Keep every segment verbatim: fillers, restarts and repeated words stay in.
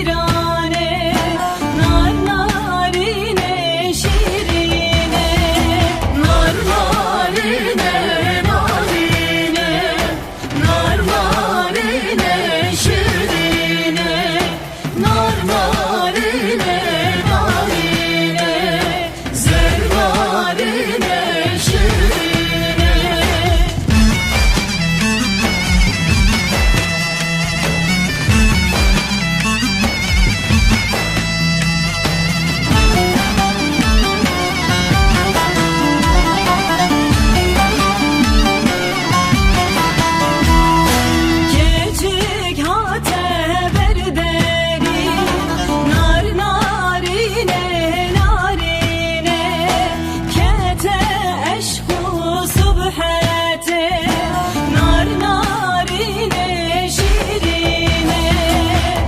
Şîrane, nar narîne şîrîne, nar narîne narîne, nar narîne şîrîne, nar narîne narîne, zerdarîne şîrîne. Keçik hate ber derî, nar narîne, narîne, kete eşq û subhetê, nar narîne, şîrîne,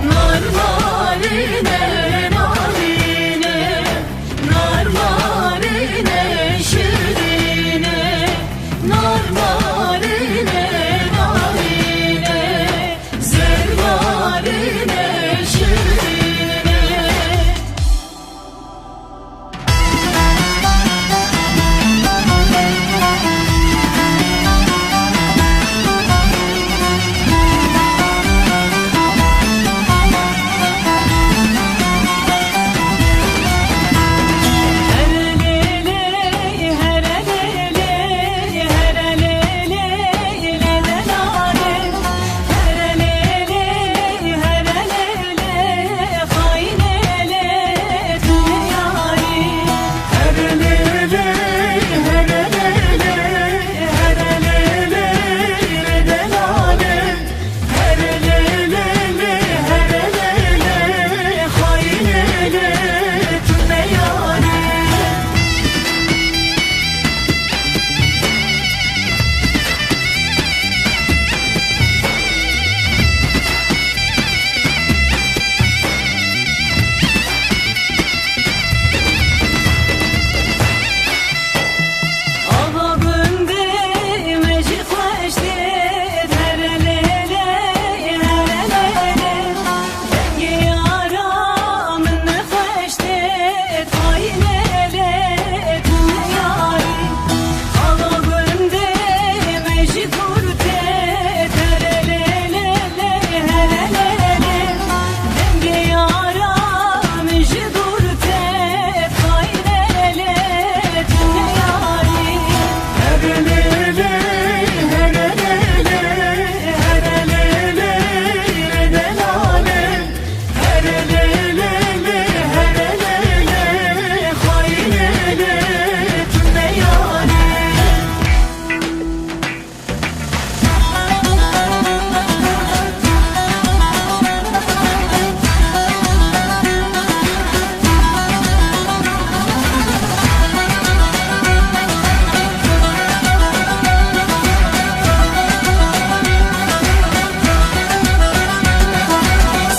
nar narîne, narîne. Nar narîne şîrîne, nar narîne narîne, zerdarîne şîrîne.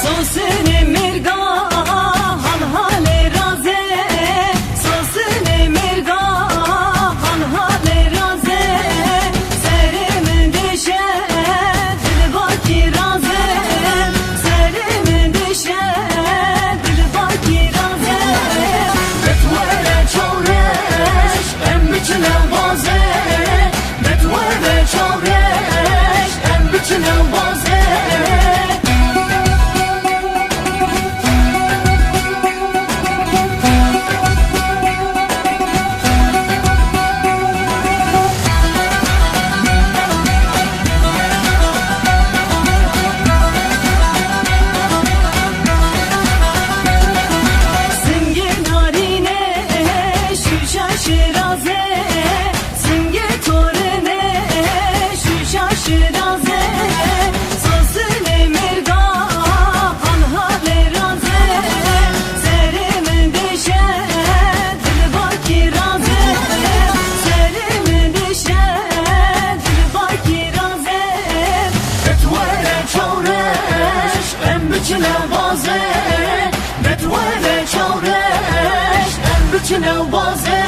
Sosine mirga hal halê razê, sosine mirga hal halê razê, serê min dişe dilbakî razê, serê min dişe dilbakî razê. Betwere çawreş em biçine bazê, betwere çawreş em biçine bazê. Singê narîne şûşa şiraze, singê torine şûşa şiraze, sosine mirga hal halê razê, serê min dişe dilbakî razê, serê min dişe dilbakî razê. Betwere çawreş em biçine bazê, betwere çawreş em biçine bazê.